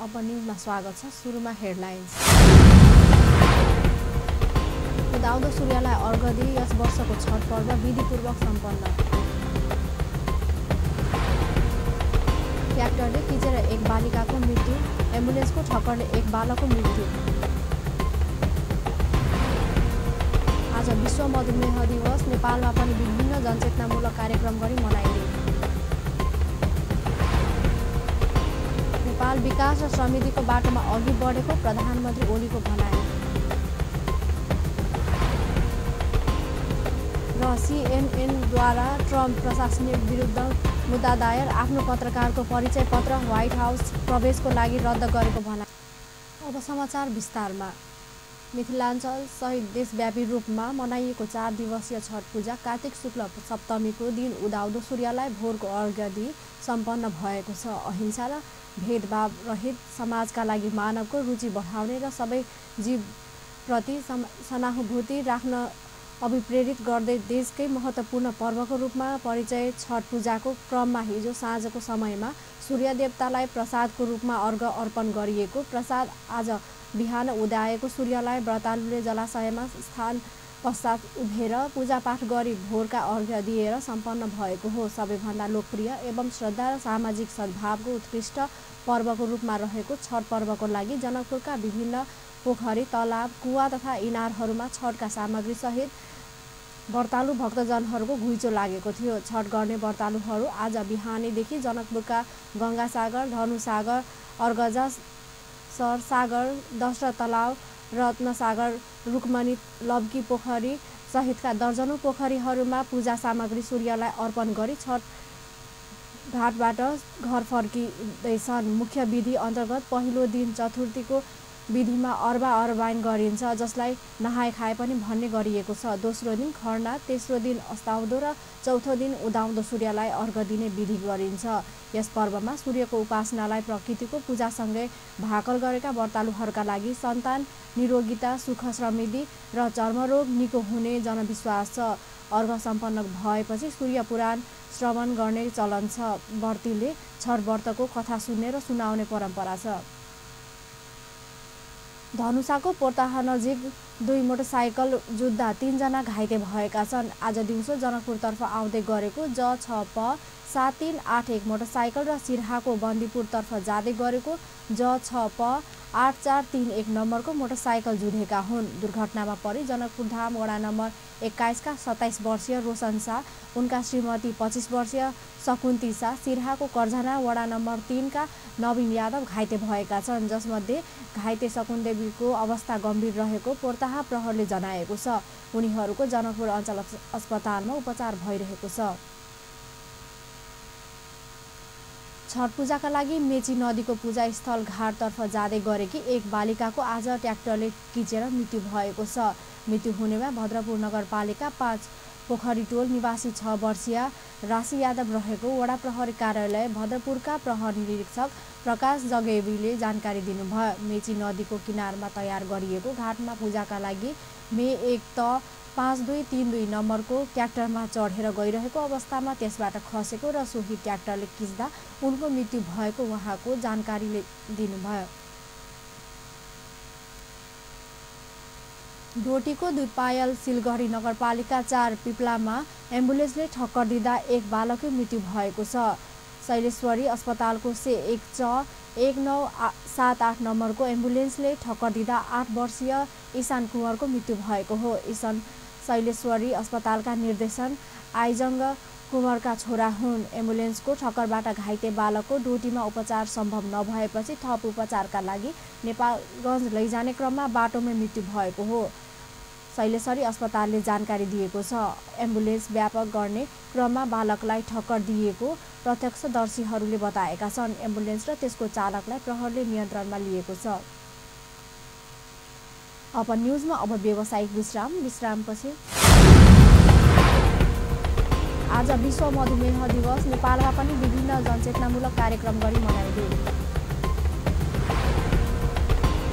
अब न्युजमा स्वागत छ। सुरुमा हेडलाइन्स। उदाउँदो सूर्यलाई अर्घ दिई यस वर्षको छठ पर्व विधिपूर्वक सम्पन्न। ट्र्याक्टरले किचेर एक बालिकाको मृत्यु, एम्बुलेन्सको ठक्करले एक बालकको मृत्यु। आज विश्व मधुमेह दिवस। नेपालमा पनि विभिन्न जनचेतनामूलक कार्यक्रम गरी मनाइयो। नेपाल विकास र समृद्धिको बाटोमा अघि बढेको प्रधानमन्त्री ओलीको भनाइ। र सीएनएनद्वारा ट्रम्प प्रशासनले विरुद्ध मुद्दा दायर, आफ्नो पत्रकारको परिचय पत्र व्हाइट हाउस प्रवेशको लागि रद्द गरेको भनाइ। अब समाचार विस्तारमा। मिथिलाञ्चल सहित देशव्यापी रूपमा मनाइएको 4 दिवसीय छठ पूजा कार्तिक शुक्ल सप्तमीको दिन उदाउँदो सूर्यलाई भोरको अर्घ्य दिई सम्पन्न भएको छ। अहिंसा र भेदभाव रहित समाजका लागि मानवको रुचि बढाउने र सबै जीवप्रति सहानुभूति राख्न अभिप्रेरित गर्दै देशकै महत्त्वपूर्ण पर्वको रूपमा परिचय छठ पूजाको क्रममा हिजो साँझको समयमा सूर्य देवतालाई प्रसादको रूपमा अर्घ अर्पण गरिएको। प्रसाद आज बिहान उदाएको सूर्यलाई व्रतालुले जलाशयमा स्थान पश्चात उभेर पूजापाठ गरी भोरका अर्घ्य दिएर सम्पन्न भएको हो। सबैभन्दा लोकप्रिय एवं श्रद्धा र सामाजिक सद्भावको उत्कृष्ट पर्वको रूपमा रहेको छठ पर्वको लागि जनकपुरका विभिन्न पोखरी, तलाब, कुवा तथा इनारहरूमा छठका सामग्री सहित व्रतालु भक्तजनहरूको घुइँचो लागेको थियो। छठ गर्ने व्रतालुहरू आज बिहानैदेखि जनकपुरका गङ्गासागर, धनुसागर, अर्गजा, सरसागर, दशरथ तलाव, रत्नसागर, रुक्मणी, लब्की पोखरी सहितका दर्जनौं पोखरीहरूमा पूजा सामग्री सूर्यलाई अर्पण गरी छठ घाटबाट घर फर्किँदैछन्। मुख्य विधि अन्तर्गत पहिलो दिन चतुर्थीको विधिमा अर्बा अर्बाइन गरिन्छ, जसलाई नहाए खाए पनि भन्ने गरिएको छ। दोस्रो दिन खर्ना, तेस्रो दिन अस्ताउँदो र चौथो दिन उदाउँदो सूर्यलाई अर्घ दिने विधि गरिन्छ। यस पर्वमा सूर्यको उपासनालाई प्रकृतिको पूजासँगै भाकल गरेका व्रतालुहरूका लागि सन्तान, निरोगिता, सुख समृद्धि र चर्मरोग निको हुने जनविश्वास छ। अर्घ सम्पन्न भएपछि सूर्य पुराण श्रवण गर्ने चलन छ। व्रतीले छठ व्रतको कथा सुन्ने र सुनाउने परम्परा छ। धनुषाको पोर्ताहा नजिक 2 मोटरसाइकल जुत्दा 3 जना घाइते भएका छन्। आज दिउँसो जनकपुरतर्फ आउँदै गरेको J6P 7381 मोटरसाइकल र सिरहाको बन्दीपुरतर्फ जाँदै गरेको J6P 8431 नम्बरको मोटरसाइकल जुधेका हुन्। दुर्घटनामा परि जनकपुरधाम वडा नम्बर 21 का 27 वर्षीय रोशन शाह, उनका श्रीमती 25 वर्षीय शकुन्ती शाह, सिरहाको कर्झना वडा नम्बर 3 का नवीन यादव घाइते भएका छन्, जसमध्ये घाइते शकुनदेवीको अवस्था गम्भीर रहेको पोर्ताहा प्रहरले जनाएको छ। उनीहरूको जनकपुर अञ्चल अस्पतालमा उपचार भइरहेको छ। छठ पूजाका लागि मेची नदीको पूजा स्थल घाटतर्फ जाँदै गरेकी एक बालिकाको आज ट्र्याक्टरले किचेर मृत्यु भएको छ। मृत्यु हुनेमा भद्रपुर नगरपालिका 5 पोखरीटोल निवासी 6 वर्षीय राशि यादव रहेको वडा प्रहरी कार्यालय भद्रपुरका प्रहरी निरीक्षक प्रकाश जगेवीले जानकारी दिनुभयो। मेची नदीको किनारमा तयार गरिएको घाटमा पूजाका लागि मे 1 त 5232 नम्बरको ट्र्याक्टरमा चढेर गइरहेको अवस्थामा त्यसबाट खसेको र सोही ट्र्याक्टरले किच्दा उनको मृत्यु भएको उहाँको जानकारीले दिनुभयो। डोटीको दुधपायल सिलगढी नगरपालिका 4 पिप्लामा एम्बुलेन्सले ठक्कर दिँदा एक बालकको मृत्यु भएको छ। शैलेश्वरी अस्पतालको से 1978 नम्बरको एम्बुलेन्सले ठक्कर दिँदा 8 वर्षीय ईशान कुँवरको मृत्यु भएको हो। ईशान शैलेश्वरी अस्पतालका निर्देशन आइजङ्ग कुँवरका छोरा हुन्। एम्बुलेन्सको ठक्करबाट घाइते बालकको डोटीमा उपचार सम्भव नभएपछि थप उपचारका लागि नेपालगञ्ज लैजाने क्रममा बाटोमै मृत्यु भएको हो, शैलेश्वरी अस्पतालले जानकारी दिएको छ। एम्बुलेन्स व्यापक गर्ने क्रममा बालकलाई ठक्कर दिएको प्रत्यक्षदर्शीहरूले बताएका छन्। एम्बुलेन्स र त्यसको चालकलाई प्रहरले नियन्त्रणमा लिएको छ। अब न्युजमा व्यावसायिक विश्रामपछि। आज विश्व मधुमेह दिवस। नेपालमा पनि विभिन्न जनचेतनामूलक कार्यक्रम गरी मनाइयो।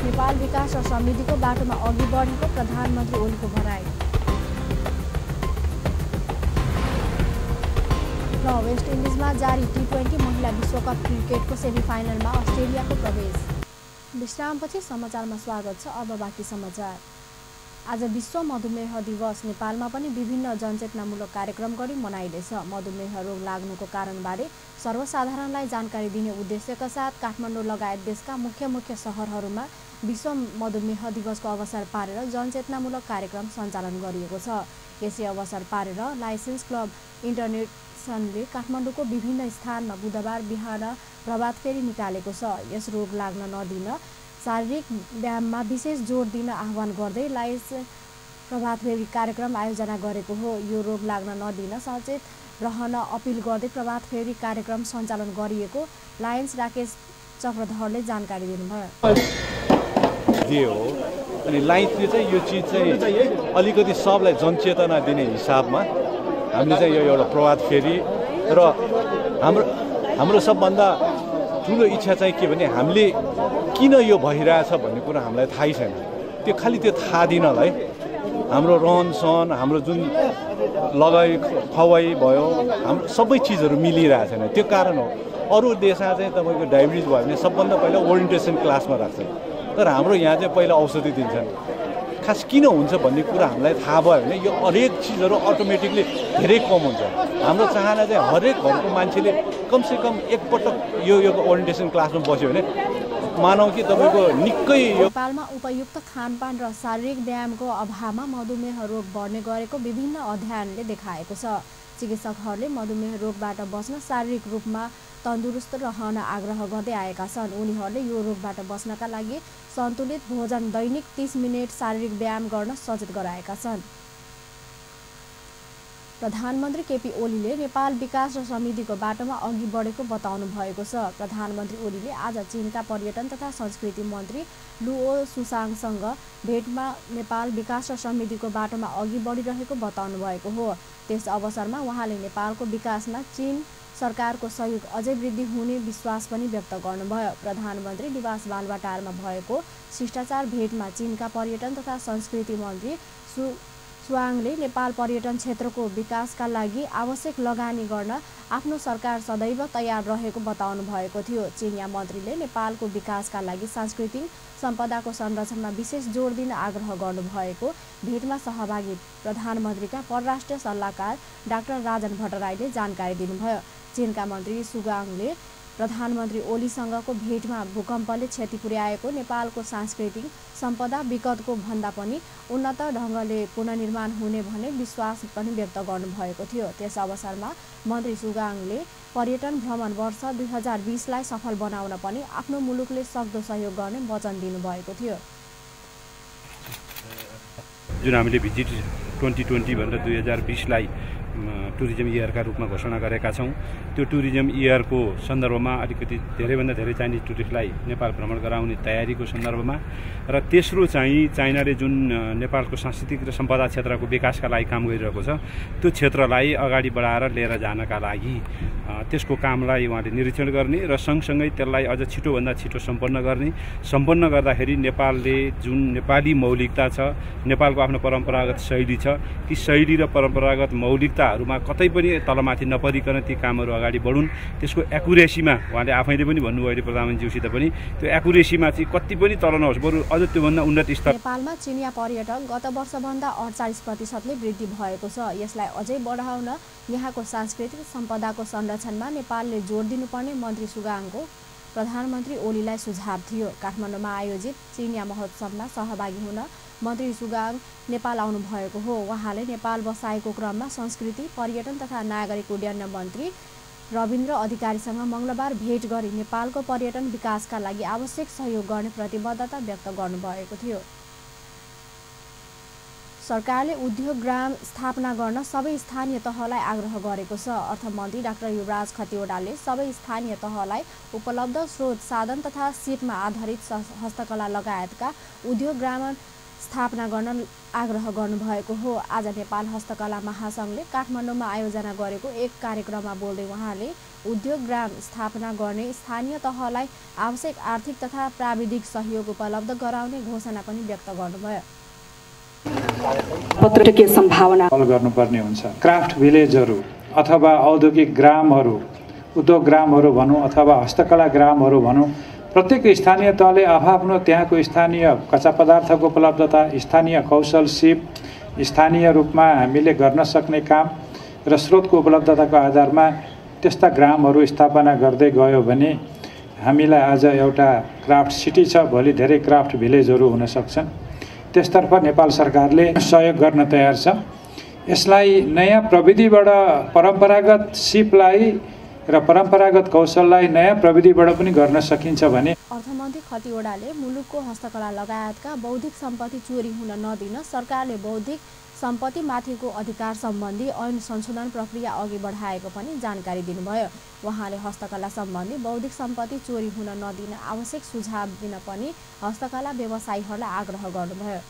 नेपाल विकास र समृद्धिको बाटोमा अघि बढेको प्रधानमन्त्री ओलीको भनाइ। र वेस्ट इन्डिजमा जारी T20 महिला विश्वकप क्रिकेटको सेमिफाइनलमा अस्ट्रेलियाको प्रवेश। विश्रामपछि समाचारमा स्वागत छ। अब बाँकी समाचार। आज विश्व मधुमेह दिवस नेपालमा पनि विभिन्न जनचेतनामूलक कार्यक्रम गरी मनाइँदैछ। मधुमेह रोग लाग्नुको कारणबारे सर्वसाधारणलाई जानकारी दिने उद्देश्यका साथ काठमाडौँ लगायत देशका मुख्य सहरहरूमा विश्व मधुमेह दिवसको अवसर पारेर जनचेतनामूलक कार्यक्रम सञ्चालन गरिएको छ। यसै अवसर पारेर लाइसेन्स क्लब इन्टरनेसनले काठमाडौँको विभिन्न स्थानमा बुधबार बिहान प्रभात फेरी निकालेको छ। यस रोग लाग्न नदिन शारीरिक व्यायाममा विशेष जोड दिन आह्वान गर्दै लाइसेन्स प्रभात फेरी कार्यक्रम आयोजना गरेको हो। यो रोग लाग्न नदिन सचेत रहन अपिल गर्दै प्रभात फेरी कार्यक्रम सञ्चालन गरिएको लायन्स राकेश चक्रधरले जानकारी दिनुभयो। अनि लाइन्सले चाहिँ यो चिज चाहिँ अलिकति सबलाई जनचेतना दिने हिसाबमा हामीले चाहिँ यो एउटा प्रभात फेरी र हाम्रो सबभन्दा ठुलो इच्छा चाहिँ के भने हामीले किन यो भइरहेछ भन्ने कुरा हामीलाई थाहै छैन। त्यो खालि त्यो थाहा दिनलाई हाम्रो रहनसहन, हाम्रो जुन लगाइ खवाई भयो, हाम्रो सबै चिजहरू मिलिरहेको छैन। त्यो कारण हो। अरू देशमा चाहिँ तपाईँको डायबिटिज भयो भने सबभन्दा पहिला ओरिएन्टेसन क्लासमा राख्छन्, तर हाम्रो यहाँ चाहिँ पहिला औषधि दिन्छन्। खास किन हुन्छ भन्ने कुरा हामीलाई थाहा भयो भने यो हरेक चिजहरू अटोमेटिकली धेरै कम हुन्छ। हाम्रो चाहना चाहिँ हरेक घरको मान्छेले कमसेकम एकपटक यो ओरिएन्टेसन क्लासमा बस्यो भने मानौ कि तपाईँको निकै नेपालमा उपयुक्त खानपान र शारीरिक व्यायामको अभावमा मधुमेह रोग बढ्ने गरेको विभिन्न अध्ययनले देखाएको छ। चिकित्सकहरूले मधुमेह रोगबाट बच्न शारीरिक रूपमा तन्दुरुस्त रहन आग्रह गर्दै आएका छन्। उनीहरूले यो रोगबाट बच्नका लागि सन्तुलित भोजन, दैनिक 30 मिनेट शारीरिक व्यायाम गर्न सचेत गराएका छन्। प्रधानमन्त्री केपी ओलीले नेपाल विकास र समृद्धिको बाटोमा अघि बढेको बताउनु भएको छ। प्रधानमन्त्री ओलीले आज चीनका पर्यटन तथा संस्कृति मन्त्री लुओ सुसाङसँग भेटमा नेपाल विकास र समृद्धिको बाटोमा अघि बढिरहेको बताउनु भएको हो। त्यस अवसरमा उहाँले नेपालको विकासमा चीन सरकारको सहयोग अझै वृद्धि हुने विश्वास पनि व्यक्त गर्नुभयो। प्रधानमन्त्री निवास बालुवाटारमा भएको शिष्टाचार भेटमा चीनका पर्यटन तथा संस्कृति मन्त्री सुवाङले नेपाल पर्यटन क्षेत्रको विकासका लागि आवश्यक लगानी गर्न आफ्नो सरकार सदैव तयार रहेको बताउनु भएको थियो। चीनिया मन्त्रीले नेपालको विकासका लागि सांस्कृतिक सम्पदाको संरक्षणमा विशेष जोड दिन आग्रह गर्नुभएको भेटमा सहभागी प्रधानमन्त्रीका परराष्ट्र सल्लाहकार डाक्टर राजन भट्टराईले जानकारी दिनुभयो। चीनका मन्त्री सुगाङले प्रधानमन्त्री ओलीसँगको भेटमा भूकम्पले क्षति पुर्याएको नेपालको सांस्कृतिक सम्पदा विगतको भन्दा पनि उन्नत ढङ्गले पुनर्निर्माण हुने भन्ने विश्वास पनि व्यक्त गर्नुभएको थियो। त्यस अवसरमा मन्त्री सुगाङले पर्यटन भ्रमण वर्ष 2020लाई सफल बनाउन पनि आफ्नो मुलुकले सक्दो सहयोग गर्ने वचन दिनुभएको थियो। जुन हामीले भिजिट 2020 भनेर 2020लाई टुरिज्म इयरका रूपमा घोषणा गरेका छौँ, त्यो टुरिज्म इयरको सन्दर्भमा अलिकति धेरैभन्दा धेरै चाइनिज टुरिस्टलाई नेपाल भ्रमण गराउने तयारीको सन्दर्भमा र तेस्रो चाहिँ चाइनाले जुन नेपालको सांस्कृतिक र सम्पदा क्षेत्रको विकासका लागि काम गरिरहेको छ, त्यो क्षेत्रलाई अगाडि बढाएर लिएर जानका लागि त्यसको कामलाई उहाँले निरीक्षण गर्ने र सँगसँगै त्यसलाई अझ छिटोभन्दा छिटो सम्पन्न गर्दाखेरि नेपालले जुन नेपाली मौलिकता छ, नेपालको आफ्नो परम्परागत शैली छ, ती शैली र परम्परागत मौलिकताहरूमा कतै पनि तलमाथि नपरिकन ती कामहरू अगाडि बढुन्। त्यसको एक्युरेसीमा उहाँले आफैले पनि भन्नुभयो अहिले प्रधानमन्त्रीसित पनि, त्यो एक्युरेसीमा चाहिँ कति पनि तल नहोस्, बरु अझ त्योभन्दा उन्नत स्तर। नेपालमा चिनिया पर्यटक गत वर्षभन्दा 48% वृद्धि भएको छ। यसलाई अझै बढाउन यहाँको सांस्कृतिक सम्पदाको संरक्षणमा नेपालले जोड दिनुपर्ने मन्त्री सुगाङको प्रधानमन्त्री ओलीलाई सुझाव थियो। काठमाडौँमा आयोजित चिनिया महोत्सवमा सहभागी हुन मन्त्री सुगाङ नेपाल आउनु भएको हो। उहाँले नेपाल बसाएको क्रममा संस्कृति, पर्यटन तथा नागरिक उड्डयन मन्त्री रविन्द्र अधिकारीसँग मङ्गलबार भेट गरी नेपालको पर्यटन विकासका लागि आवश्यक सहयोग गर्ने प्रतिबद्धता व्यक्त गर्नुभएको थियो। सरकारले उद्योग ग्राम स्थापना गर्न सबै स्थानीय तहलाई आग्रह गरेको छ। अर्थमन्त्री डाक्टर युवराज खतिवडाले सबै स्थानीय तहलाई उपलब्ध स्रोत, साधन तथा सिपमा आधारित हस्तकला लगायतका उद्योग ग्राम स्थापना गर्न आग्रह गर्नुभएको हो। आज नेपाल हस्तकला महासङ्घले काठमाडौँमा आयोजना गरेको एक कार्यक्रममा बोल्दै उहाँले उद्योग ग्राम स्थापना गर्ने स्थानीय तहलाई आवश्यक आर्थिक तथा प्राविधिक सहयोग उपलब्ध गराउने घोषणा पनि व्यक्त गर्नुभयो। पर्यटकीय सम्भावना गर्नुपर्ने हुन्छ। क्राफ्ट भिलेजहरू अथवा औद्योगिक ग्रामहरू, उद्योग ग्रामहरू भनौँ अथवा हस्तकला ग्रामहरू भनौँ, प्रत्येक स्थानीय तहले आफ्नो त्यहाँको स्थानीय कच्चा पदार्थको उपलब्धता, स्थानीय कौशल सिप, स्थानीय रूपमा हामीले गर्न सक्ने काम र स्रोतको उपलब्धताको आधारमा त्यस्ता ग्रामहरू स्थापना गर्दै गयो भने हामीलाई आज एउटा क्राफ्ट सिटी छ, भोलि धेरै क्राफ्ट भिलेजहरू हुन सक्छन्। त्यसतर्फ नेपाल सरकारले सहयोग गर्न तयार छ। यसलाई नयाँ प्रविधिबाट परम्परागत सिपलाई र परम्परागत कौशललाई नयाँ प्रविधिबाट पनि गर्न सकिन्छ भने अर्थमन्त्री खतिवडाले मुलुकको हस्तकला लगायतका बौद्धिक सम्पत्ति चोरी हुन नदिन सरकारले बौद्धिक सम्पत्तिमाथिको अधिकार सम्बन्धी ऐन संशोधन प्रक्रिया अघि बढाएको पनि जानकारी दिनुभयो। उहाँले हस्तकला सम्बन्धी बौद्धिक सम्पत्ति चोरी हुन नदिन आवश्यक सुझाव दिन पनि हस्तकला व्यवसायीहरूलाई आग्रह गर्नुभयो।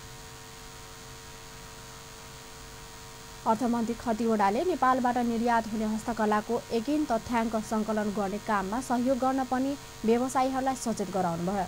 अर्थमन्त्री खतिवडाले नेपालबाट निर्यात हुने हस्तकलाको एकिन तथ्याङ्क सङ्कलन गर्ने काममा सहयोग गर्न पनि व्यवसायीहरूलाई सचेत गराउनुभयो।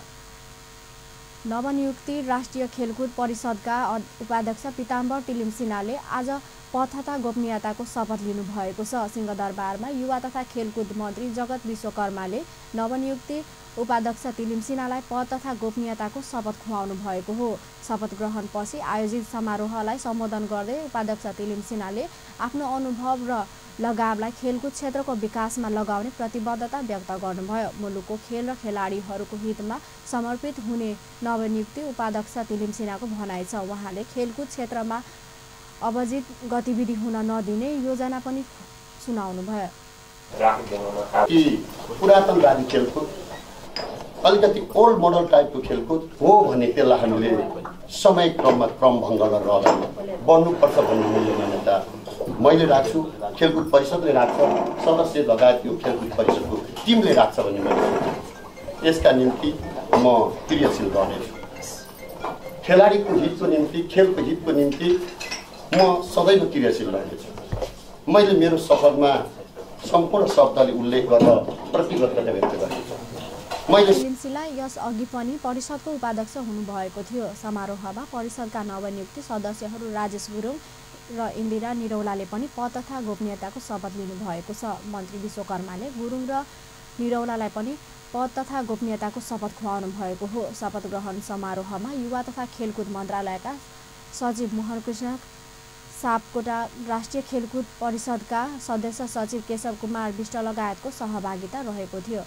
नवनियुक्ति राष्ट्रिय खेलकुद परिषदका उपाध्यक्ष पीताम्बर टिलिम सिन्हाले आज पद तथा गोपनीयताको शपथ लिनुभएको छ। सिंहदरबारमा युवा तथा खेलकुद मन्त्री जगत विश्वकर्माले नवनियुक्ति उपाध्यक्ष टिलिम सिन्हालाई पद तथा गोपनीयताको शपथ खुवाउनु भएको हो। शपथ ग्रहणपछि आयोजित समारोहलाई सम्बोधन गर्दै उपाध्यक्ष टिलिम सिन्हाले आफ्नो अनुभव र लगावलाई खेलकुद क्षेत्रको विकासमा लगाउने प्रतिबद्धता व्यक्त गर्नुभयो। मुलुकको खेल र खेलाडीहरूको हितमा समर्पित हुने नवनियुक्ति उपाध्यक्ष टिलिम सिन्हाको भनाइ छ। उहाँले खेलकुद क्षेत्रमा अवजित गतिविधि हुन नदिने योजना पनि सुनाउनुभयो। पुरातनवादी खेलकुद अलिकति ओल्ड मोडल टाइपको खेलकुद हो भने त्यसलाई हामीले समय क्रममा क्रमभङ्ग गरेर अगाडि बढ्नुपर्छ भन्ने मूल्य मान्यता मैले राख्छु, खेलकुद परिषदले राख्छ, सदस्य लगायत यो खेलकुद परिषदको टिमले राख्छ भन्ने मैले सोच्छु। यसका निम्ति म क्रियाशील रहनेछु। खेलाडीको हितको निम्ति, खेलको हितको निम्ति म सदैव क्रियाशील रहनेछु। मैले मेरो शपथमा सम्पूर्ण शब्दले उल्लेख गरेर प्रतिबद्धता व्यक्त गरेको छु। टिलिमसिन्हा यस अघि पनि परिषदको उपाध्यक्ष हुनुभएको थियो। समारोहमा परिषदका नवनियुक्त सदस्यहरू राजेश गुरुङ र इन्दिरा निरौलाले पनि पद तथा गोपनीयताको शपथ लिनुभएको छ। मन्त्री विश्वकर्माले गुरुङ र निरौलालाई पनि पद तथा गोपनीयताको शपथ खुवाउनु भएको हो। शपथ ग्रहण समारोहमा युवा तथा खेलकुद मन्त्रालयका सचिव मोहन कृष्ण सापकोटा, राष्ट्रिय खेलकुद परिषदका सदस्य सचिव केशव कुमार विष्ट लगायतको सहभागिता रहेको थियो।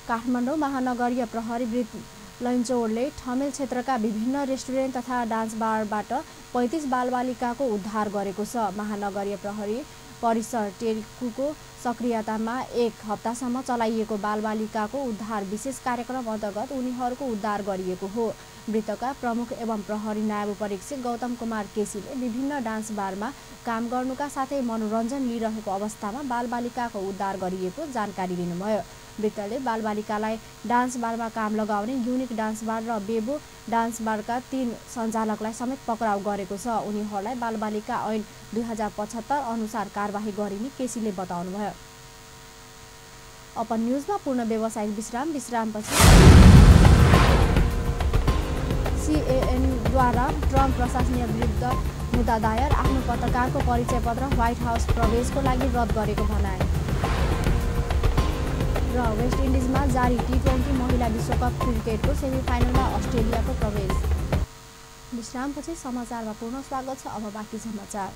काठमाडौँ महानगरीय प्रहरी वृत्त लैनचौरले ठमेल क्षेत्रका विभिन्न रेस्टुरेन्ट तथा डान्स बारबाट 35 बालबालिकाको उद्धार गरेको छ। महानगरीय प्रहरी परिसर टेकुको सक्रियतामा एक हप्तासम्म चलाइएको बालबालिकाको उद्धार विशेष कार्यक्रम अन्तर्गत उनीहरूको उद्धार गरिएको हो। वृत्तका प्रमुख एवं प्रहरी नायब परीक्षक गौतम कुमार केसीले विभिन्न डान्स बारमा काम गर्नुका साथै मनोरञ्जन लिइरहेको अवस्थामा बालबालिकाको उद्धार गरिएको जानकारी दिनुभयो। वृत्तले बालबालिकालाई डान्स बारमा काम लगाउने युनिक डान्स बार र बेबो डान्स बारका 3 सञ्चालकलाई समेत पक्राउ गरेको छ। उनीहरूलाई बालबालिका ऐन 2075 अनुसार कारबाही गरिने केसीले बताउनुभयो। अपन न्युजमा पूर्ण व्यावसायिक विश्रामपछि सीएनद्वारा ट्रम्प प्रशासनले विरुद्ध मुद्दा दायर, आफ्नो पत्रकारको परिचय पत्र व्हाइट हाउस प्रवेशको लागि रद्द गरेको भनाए र वेस्ट इन्डिजमा जारी T20 महिला विश्वकप क्रिकेटको सेमिफाइनलमा अस्ट्रेलियाको प्रवेश। विश्रामपछि समाचारमा पुनः स्वागत छ। अब बाँकी समाचार।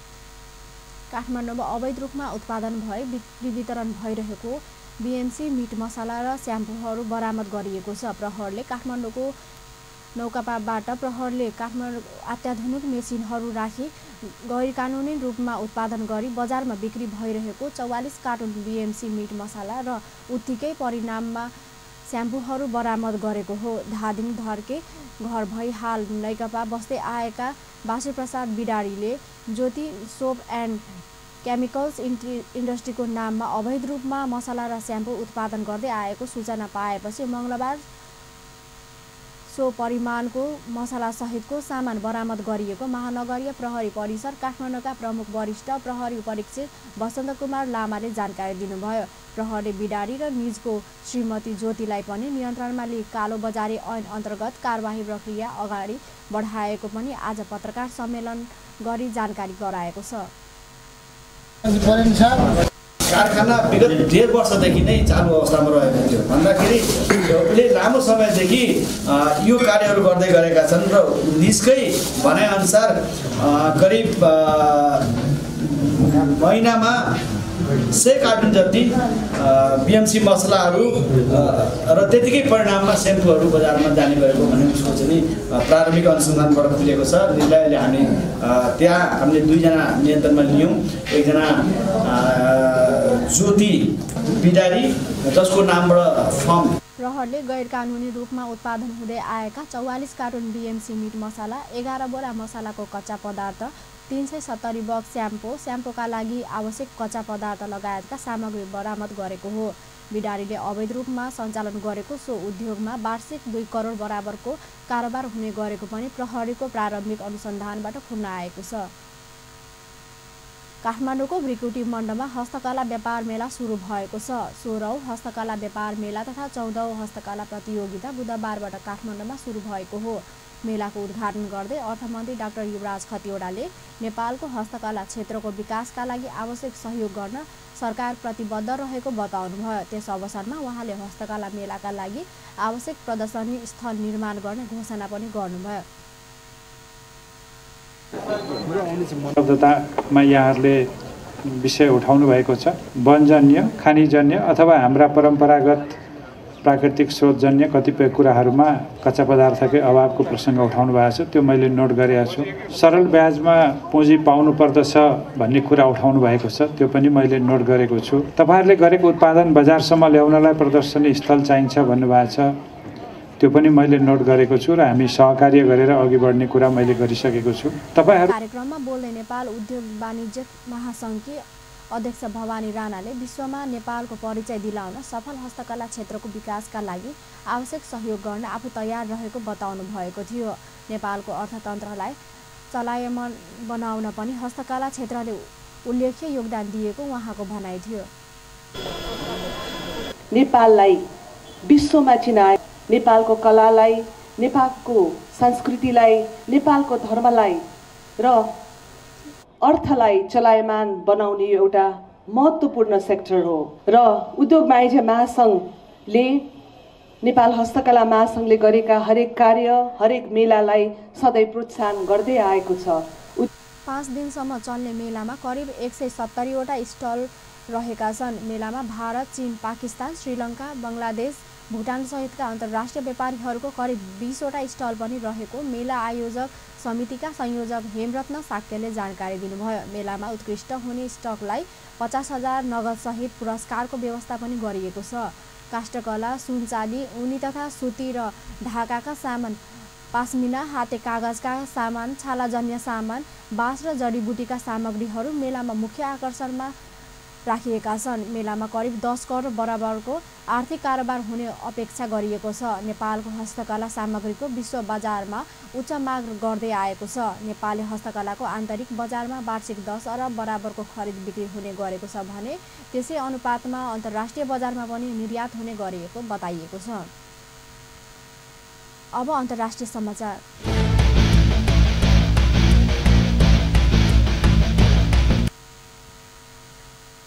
काठमाडौँमा अवैध रूपमा उत्पादन भई बिक्री वितरण भइरहेको बीएमसी मिट मसाला र स्याम्पूहरू बरामद गरिएको छ। प्रहरले काठमाडौँको नौकापाबाट काठमाडौँ अत्याधुनिक मेसिनहरू राखी गैरकानुनी रूपमा उत्पादन गरी बजारमा बिक्री भइरहेको 44 कार्टुन बीएमसी मिट मसाला र उत्तिकै परिणाममा स्याम्पूहरू बरामद गरेको हो। धादिङ धर्के घर भई हाल नैकपा बस्दै आएका बासुप्रसाद बिडारीले ज्योति सोप एन्ड केमिकल्स इन्डस्ट्रीको नाममा अवैध रूपमा मसाला र स्याम्पू उत्पादन गर्दै आएको सूचना पाएपछि मङ्गलबार सो परिमाणको मसाला सहितको सामान बरामद गरिएको महानगरीय प्रहरी परिसर काठमाडौँका प्रमुख वरिष्ठ प्रहरी उपरीक्षक वसन्त कुमार लामाले जानकारी दिनुभयो। प्रहरीले बिडारी र निजको श्रीमती ज्योतिलाई पनि नियन्त्रणमा लिई कालो बजारी ऐन अन्तर्गत कारबाही प्रक्रिया अगाडि बढाएको पनि आज पत्रकार सम्मेलन गरी जानकारी गराएको छ। कारखाना विगत 1.5 वर्षदेखि नै चालु अवस्थामा रहेको थियो भन्दाखेरि उसले लामो समयदेखि यो कार्यहरू गर्दै गरेका छन् र निजकै भनाइअनुसार करिब महिनामा 100 कार्टुन जति BMC मसलाहरू र त्यतिकै परिणाममा सेम्पूहरू बजारमा जाने गरेको भन्ने उसको चाहिँ प्रारम्भिक अनुसन्धानबाट खुलेको छ। अहिले हामी त्यहाँ हामीले 2 जना नियन्त्रणमा लियौँ। एकजना ज्योति बिडारी जसको नामबाट फर्म प्रहरले गैर कानुनी रूपमा उत्पादन हुँदै आएका 44 कार्टुन BMC मिट मसाला, 11 बोरा मसालाको कच्चा पदार्थ, 370 बक्स स्याम्पूका लागि आवश्यक कच्चा पदार्थ लगायतका सामग्री बरामद गरेको हो। बिडारीले अवैध रूपमा सञ्चालन गरेको सो उद्योगमा वार्षिक 2 करोड बराबरको कारोबार हुने गरेको पनि प्रहरीको प्रारम्भिक अनुसन्धानबाट खुम्न आएको छ। काठमाडौँको भृकुटी मण्डपमा हस्तकला व्यापार मेला सुरु भएको छ। 16औं हस्तकला व्यापार मेला तथा 14औं हस्तकला प्रतियोगिता बुधबारबाट काठमाडौँमा सुरु भएको हो। मेलाको उद्घाटन गर्दै अर्थमन्त्री डाक्टर युवराज खतिवडाले नेपालको हस्तकला क्षेत्रको विकासका लागि आवश्यक सहयोग गर्न सरकार प्रतिबद्ध रहेको बताउनुभयो। त्यस अवसरमा उहाँले हस्तकला मेलाका लागि आवश्यक प्रदर्शनी स्थल निर्माण गर्ने घोषणा पनि गर्नुभयो। उपलब्धतामा यहाँहरूले विषय उठाउनु भएको छ। वनजन्य, खानीजन्य अथवा हाम्रा परम्परागत प्राकृतिक स्रोतजन्य कतिपय कुराहरूमा कच्चा पदार्थकै अभावको प्रसङ्ग उठाउनु भएको छ। त्यो मैले नोट गरेको छु। सरल ब्याजमा पुँजी पाउनु पर्दछ भन्ने कुरा उठाउनु भएको छ। त्यो पनि मैले नोट गरेको छु। तपाईँहरूले गरेको उत्पादन बजारसम्म ल्याउनलाई प्रदर्शनी स्थल चाहिन्छ भन्नुभएको छ। त्यो पनि मैले नोट गरेको छु र हामी सहकार्य गरेर अघि बढ्ने कुरा मैले गरिसकेको छु। तपाईहरु कार्यक्रममा बोल्दै नेपाल उद्योग वाणिज्य महासङ्घकी अध्यक्ष भवानी राणाले विश्वमा नेपालको परिचय दिलाउन सफल हस्तकला क्षेत्रको विकासका लागि आवश्यक सहयोग गर्न आफू तयार रहेको बताउनु भएको थियो। नेपालको अर्थतन्त्रलाई चलायमान बनाउन पनि हस्तकला क्षेत्रले उल्लेख्य योगदान दिएको उहाँको भनाइ थियो। नेपाललाई विश्वमा चिनाए, नेपालको कलालाई, नेपालको संस्कृतिलाई, नेपालको धर्मलाई र अर्थलाई चलायमान बनाउने एउटा महत्त्वपूर्ण सेक्टर हो र उद्योग वाणिज्य महासङ्घले नेपाल हस्तकला महासङ्घले गरेका हरेक कार्य, हरेक मेलालाई सधैँ प्रोत्साहन गर्दै आएको छ। 5 दिनसम्म चल्ने मेलामा करिब 170 वटा स्टल रहेका छन्। मेलामा भारत, चीन, पाकिस्तान, श्रीलङ्का, बङ्गलादेश, भुटान सहितका अन्तर्राष्ट्रिय व्यापारीहरूको करिब 20 वटा स्टल पनि रहेको मेला आयोजक समितिका संयोजक हेमरत्न साक्यले जानकारी दिनुभयो। मेलामा उत्कृष्ट हुने स्टकलाई 50,000 नगद सहित पुरस्कारको व्यवस्था पनि गरिएको छ। काष्ठकला, सुन चाँदी, ऊनी तथा सुती र ढाकाका सामान, पास्मिना, हाते कागजका सामान, छालाजन्य सामान, बाँस र जडीबुटीका सामग्रीहरू मेलामा मुख्य आकर्षणमा राखिएका छन्। मेलामा करिब 10 करोड बराबरको आर्थिक कारोबार हुने अपेक्षा गरिएको छ। नेपालको हस्तकला सामग्रीको विश्व बजारमा उच्च माग गर्दै आएको छ। नेपाली हस्तकलाको आन्तरिक बजारमा वार्षिक 10 अरब बराबरको खरिद बिक्री हुने गरेको छ भने त्यसै अनुपातमा अन्तर्राष्ट्रिय बजारमा पनि निर्यात हुने गरिएको बताइएको छ। अब अन्तर्राष्ट्रिय समाचार।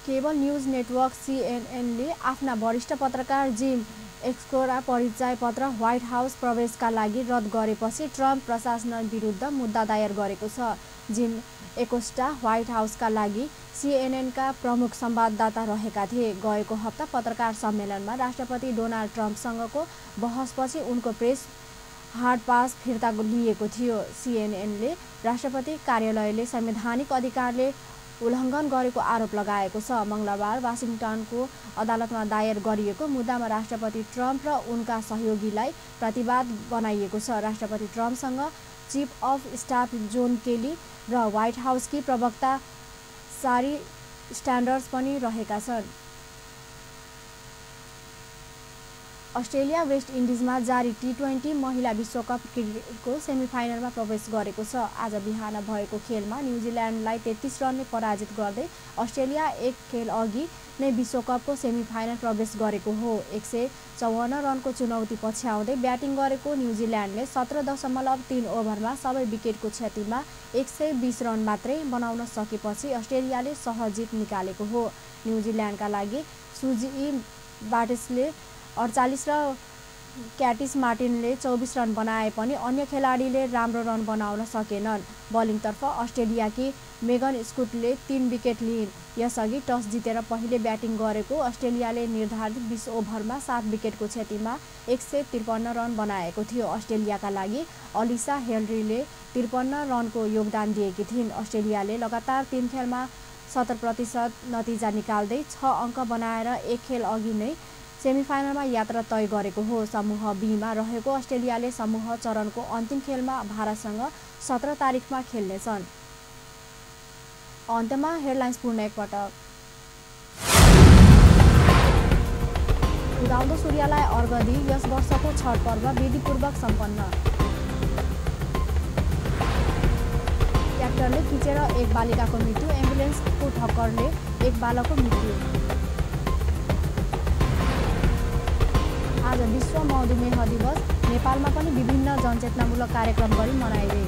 केबल न्यूज नेटवर्क CNN ले आफ्ना वरिष्ठ पत्रकार जिम एक्सकोरा परिचय पत्र व्हाइट हाउस प्रवेशका लागि रद्द गरेपछि ट्रम्प प्रशासन विरुद्ध मुद्दा दायर गरेको छ। जिम एकोस्टा व्हाइट हाउसका लागि CNNका प्रमुख संवाददाता रहेका थिए। गएको हप्ता पत्रकार सम्मेलनमा राष्ट्रपति डोनाल्ड ट्रम्पसँगको बहसपछि उनको प्रेस हार्ड पास फिर्ता लिएको थियो। CNNले राष्ट्रपति कार्यालयले संवैधानिक अधिकारले उल्लङ्घन गरेको आरोप लगाएको छ। मंगलबार वाशिंटनको अदालतमा दायर गरिएको मुद्दामा राष्ट्रपति ट्रम्प र उनका सहयोगीलाई प्रतिवाद बनाइएको छ। राष्ट्रपति ट्रम्पसँग चीफ अफ स्टाफ जोन केली र व्हाइट हाउसकी प्रवक्ता सारी स्यान्डर्स पनि रहेका छन्। अस्ट्रेलिया वेस्ट इन्डिजमा जारी T20 महिला विश्वकप क्रिकेटको सेमिफाइनलमा प्रवेश गरेको छ। आज बिहान भएको खेलमा न्युजिल्यान्डलाई 33 रनले पराजित गर्दै अस्ट्रेलिया एक खेल अघि नै विश्वकपको सेमिफाइनल प्रवेश गरेको हो। 154 रनको चुनौती पछ्याउँदै ब्याटिङ गरेको न्युजिल्यान्डले 17.3 ओभरमा सबै विकेटको क्षतिमा 120 रन मात्रै बनाउन सकेपछि अस्ट्रेलियाले सहज जित निकालेको हो। न्युजिल्यान्डका लागि सुजी बाटेसले 48 र क्याटिस मार्टिनले 24 रन बनाए पनि अन्य खेलाडीले राम्रो रन बनाउन सकेनन्। बलिङतर्फ अस्ट्रेलियाकी मेगन स्कुटले 3 विकेट लिइन्। यसअघि टस जितेर पहिले ब्याटिङ गरेको अस्ट्रेलियाले निर्धारित 20 ओभरमा 7 विकेटको क्षतिमा 153 रन बनाएको थियो। अस्ट्रेलियाका लागि अलिसा हेनरीले 53 रनको योगदान दिएकी थिइन्। अस्ट्रेलियाले लगातार 3 खेलमा 70% नतिजा निकाल्दै 6 अङ्क बनाएर एक खेल अघि नै सेमिफाइनलमा यात्रा तय गरेको हो। समूह बीमा रहेको अस्ट्रेलियाले समूह चरणको अन्तिम खेलमा भारतसँग 17 तारिखमा खेल्नेछन्। अन्त्यमा हेडलाइन्स पुनः एकपटक। उदाउँदो सूर्यलाई अर्घ दिई यस वर्षको छठ पर्व विधिपूर्वक सम्पन्न। ट्र्याक्टरले खिचेर एक बालिकाको मृत्यु, एम्बुलेन्सको ठक्करले एक बालकको मृत्यु। आज विश्व मधुमेह दिवस। नेपालमा पनि विभिन्न जनचेतनामूलक कार्यक्रम गरी मनाइए।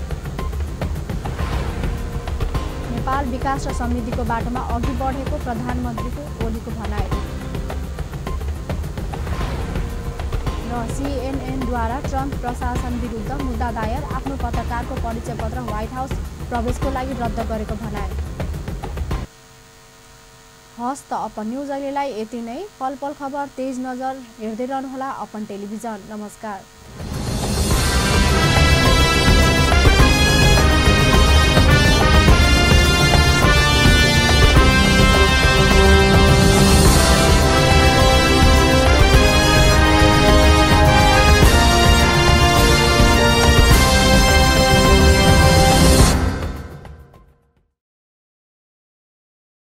नेपाल विकास र समृद्धिको बाटोमा अघि बढेको प्रधानमन्त्रीको ओलीको भनाइ। र CNN द्वारा ट्रम्प प्रशासन विरुद्ध मुद्दा दायर, आफ्नो पत्रकारको परिचय पत्र व्हाइट हाउस प्रवेशको लागि रद्द गरेको भनाइ। हस् त अपन न्युज अहिलेलाई यति नै। पल पल खबर तेज नजर हेर्दै रहनुहोला अपन टेलिभिजन। नमस्कार।